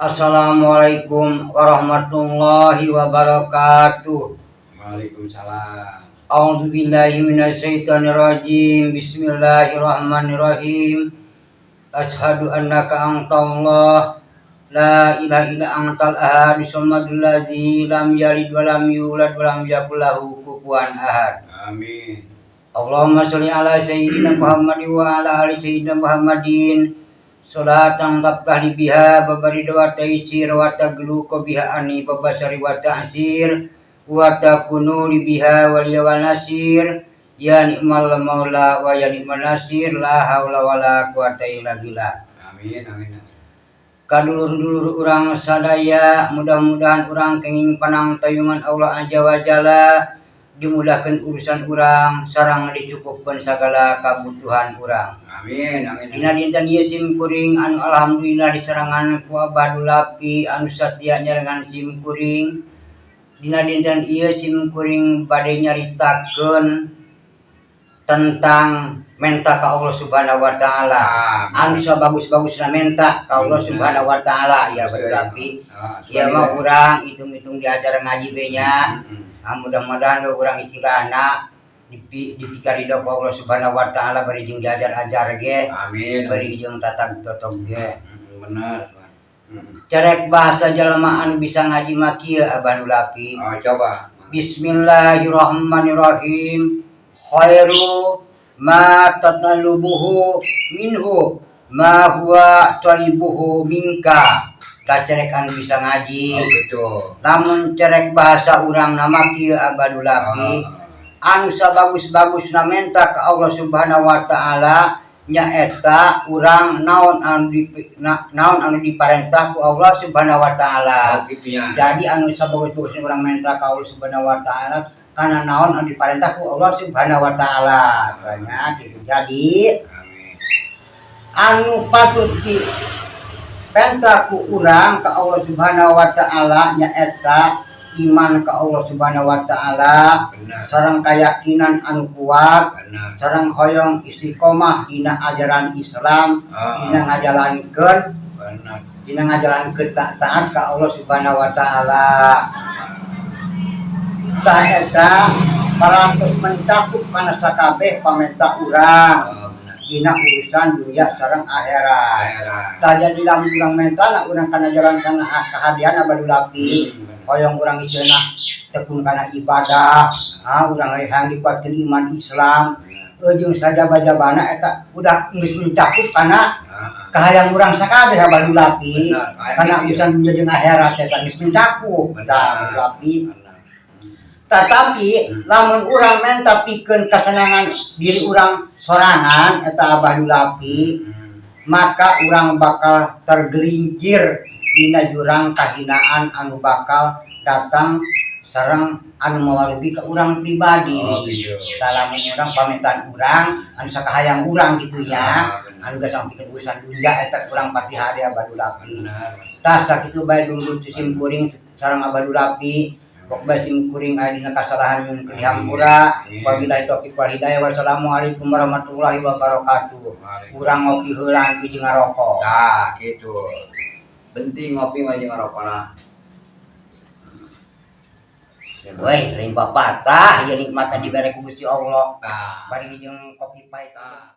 Assalamualaikum warahmatullahi wabarakatuh. Waalaikumsalam. A'udzu billahi minasyaitonir rajim. Bismillahirrahmanirrahim. Asyhadu annaka antallah la ilaha illa antal ahad samadul ladzi lam yalid wa lam yulad wa lam yakul lahu kufuwan ahad. Amin. Allahumma sholli ala sayyidina Muhammad wa ala ali sayyidina Muhammadin. Salatan taftahi biha babari wa taysir wa tagluqu biha ani babasari wa ta'sir wa takunu li biha waliya wa nasir, ya ni'mal maula wa ya ni'mal nasir, la haula wala quwata illa billah. Amin, amin. Kadulur-dulur urang sadaya, mudah-mudahan urang kenging panangtayungan Allah Azza wa Jalla, dimudahkan urusan urang sareng dicukupkeun sagala kabutuhan urang. Amin, amin. Dina dinten ieu sim kuring anu alhamdulillah disarengan ku Abah Dulapi anu satia nyarengan sim kuring. Dina dinten ieu sim kuring bade nyaritakeun tentang menta ka Allah Subhanahu wa Taala. Anu sabagus-bagusna menta ka Allah Subhanahu wa Taala ya, Abah Dulapi. Ah, Ya mah urang hitung-hitung diajar ngaji be nya. Ah, mudah-mudahan do urang istilahna dipikarido ku Allah Subhanahu wa Taala, bari jeung diajar-ajar ge. Amin. Bari jeung tatag totog ge. Benar. Carek bahasa jalma anu bisa ngaji mah kieu, Abah Nulapi. Oh, coba. Bismillahirrahmanirrahim. Khairu ma tatlubuhu minhu ma huwa talibuhu minka. Tah, cerek anu bisa ngaji. Oh, gitu. Lamun cerek bahasa urang nama kieu, Abah Nulapi. Anu sabagus-bagusna menta ka Allah Subhanahu wa Taala nyaeta urang naon anu diparentah ku Allah Subhanahu wa Taala. Oh, gitu ya. Jadi anu sabagus-bagusna urang menta ka Allah Subhanahu wa Taala kana naon anu diparentah ku Allah Subhanahu wa Taala. Banyak gitu. Jadi Amin. anu patut di penta ku urang ka Allah Subhanahu wa Taala nyaeta iman ka Allah Subhanahu wa Taala sareng keyakinan anu kuat sareng hoyong istiqomah dina ajaran Islam, dina ngajalankeun dina ngajalankeun taat ka Allah Subhanahu wa Taala. Tah, eta parantos mencakup kana sakabeh pamenta urang dina urusan dunia sareng akhirat. Akhirat. Tah, jadi lamun urang mentana urang kana jalan kana kahadean, Abah Dulapi, hoyong urang istilahna tekun kana ibadah, ah, urang hayang dikuatkeun iman Islam jeung sajaba-jabana, eta udah geus mencakup kana kahayang urang sakabeh, Abah Dulapi. Kana urusan dunia jeung akhirat eta geus mencakup. Tah, Abah Dulapi. Tetapi lamun urang menta pikeun kasenangan diri urang sorangan eta, Abah Dulapi, maka urang bakal tergelincir dina jurang kahinaan anu bakal datang sareng anu mawarugi ke urang pribadi. Oh, gitu. Tah, lamun urang pamentaan urang anu sakahayang urang gitu ya, anu geus pikeun urusan dunia, eta kurang pati hade, Abah Dulapi. Tah, sakitu bae dulu sim kuring sareng Abah Dulapi. Pok bae sim kuring aya dina kasalahan nyuhunkeun dihampura. Wabillahi taufiq wal hidayah. Wassalamualaikum warahmatullahi wabarakatuh. Urang ngopi heula jeung ngarokok. Nah, gitu. Penting ngopi mah jeung ngarokok lah. Woi, lain papatah, ieu nikmatan dibere ku Gusti Allah. Nah. Bari jeung kopi pahit. Ah.